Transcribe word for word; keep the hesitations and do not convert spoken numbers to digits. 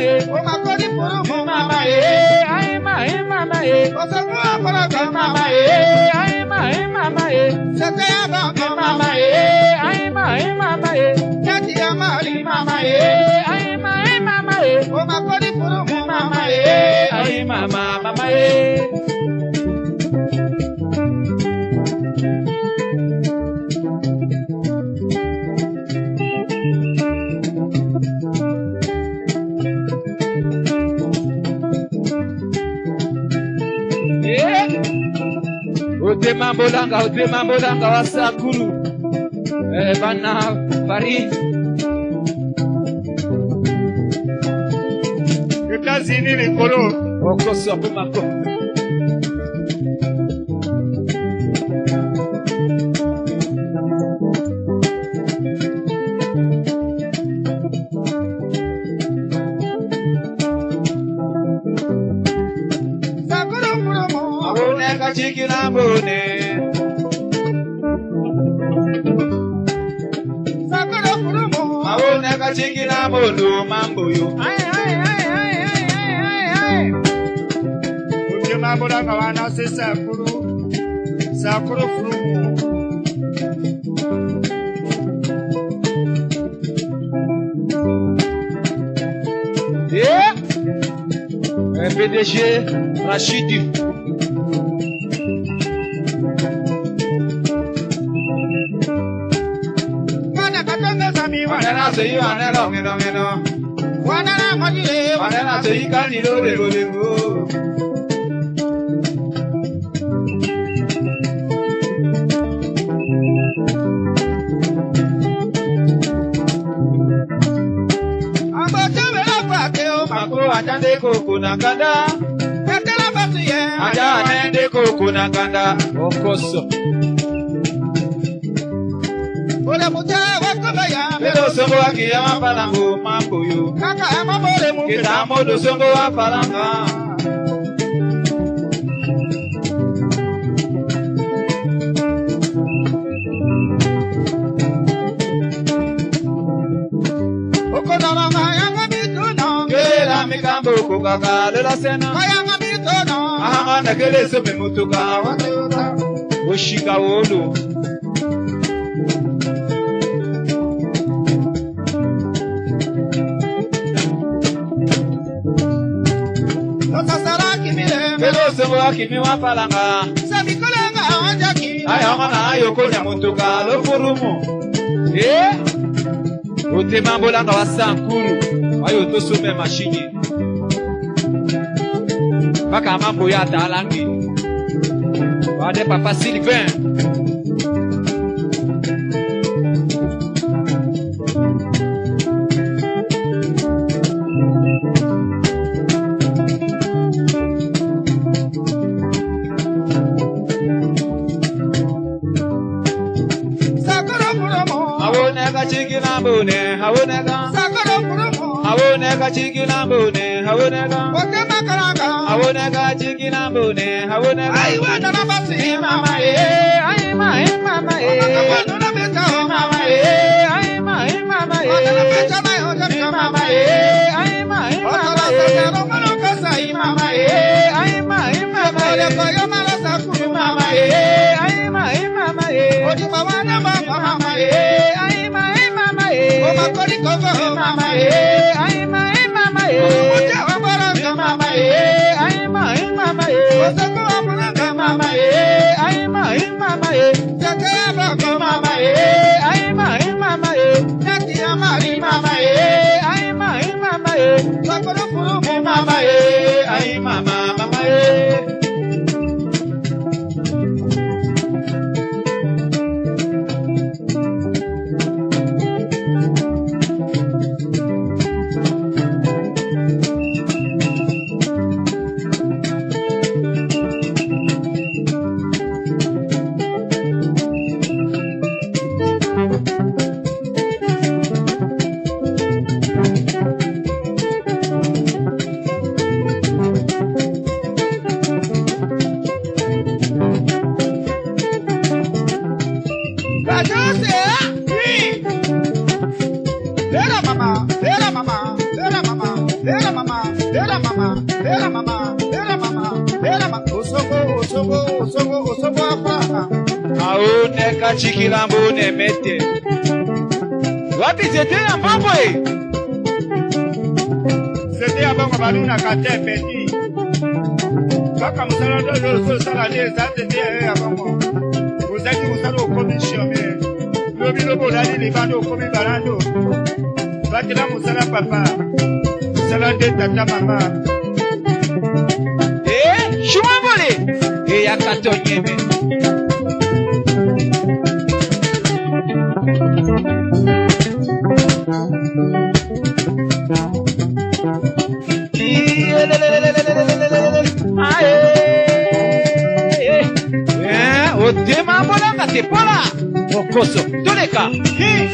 e. O ma kori puru mu mama e. Ai ma e mama e. O sa mu a kora ka mama e. Ai ma e mama e. Sa te a ba ka mama e. Ai ma e mama e. Sa te a ma ri mama e. Ai ma e mama e. O ma kori puru mu mama e. Ai mama mama e. Eh! Ote mambolanga, ote mambolanga wa Sakuru. Eh, bana Paris. États-Unis likolo. Oko soko mako. Sakuru kurumu. Abone ka cikina bone. Sakuru kurumu. Abone ka cikina bono mambo yo. Ai, ai, ai. Uje mambo la kawana se Sakuru. Sakuru kurumu. Eh? Eh, P D G Rachid. Wana katonga sami, wana na seyi, wana lo ngeno ngeno. Wana na majire, wana na seyi kani lo lego lego. Koko na kanda. Aja nende koko na kanda. Okoso. Beto songo wa kiya wa palango mambo yo. Keta modo songo wa palanga. Okonalanga yanga mituna. Kela mikambo kokaka lela sena. Kayanga mituna. Ahanga na kele so me mutuka wa. Oshika wolo. Beto songo wa kimi wa palanga. Aya mana ayo konya mutuka lo furumu. Eh? Otema mbolanga wa sankuru. Ayo to sume mashini. Baka mambo ya talangi. Wade papa Sylvain. Sakoro muromo. Awoneka chiki na mbone, awoneka. Sakoro muromo. Awoneka chiki na mbone, awoneka. Otema kalanga. Awoneka chiki na mbone, awoneka. Ai, wa na na basi, mama, eh. Ai, ma, eh, mama, eh. Wa na na beta, mama, eh. Ai, ma, eh, mama, eh. Wa na na beta, ma, eh, mama, eh. Ai, ma, eh, mama, eh. Wa na na beta, mama, eh. Ai, ma, eh, mama, eh. Wa na na beta, mama, eh. Ai, ma, eh, mama, eh. Odi bawana mama, mama, eh. Ai, ma, eh, mama, eh. Oma kori koko, mama, eh. Ai, ma, eh, mama, eh. Oja wa baranga, mama, eh. Ai, ma, eh, mama, eh. Osoko wa baranga, mama, eh. Ai, ma, eh, mama, eh. Sete ya bako, mama, eh. Ai, ma, eh, mama, eh. Nati ya mari, mama, eh. Ai, ma, eh, mama, eh. Sakoro furumu, mama, eh. Ai, mama, mama, eh. Awo neka chikila mbone mete. Wapi zete ya mbongo e? Zete ya mbongo baluna kate peti. Kaka mosala oyo tozosala nde eza te, eh, ya bango. Ozalaki mosala okomi chômeur. Lobi lobo olali libanda okomi balando. Batela mosala papa. Mosala nde tata mama. Eh, Shumambole. Eh, ya kato nyeme. Eh, otema mbolanga te pola. Okoso. Toleka. Hi.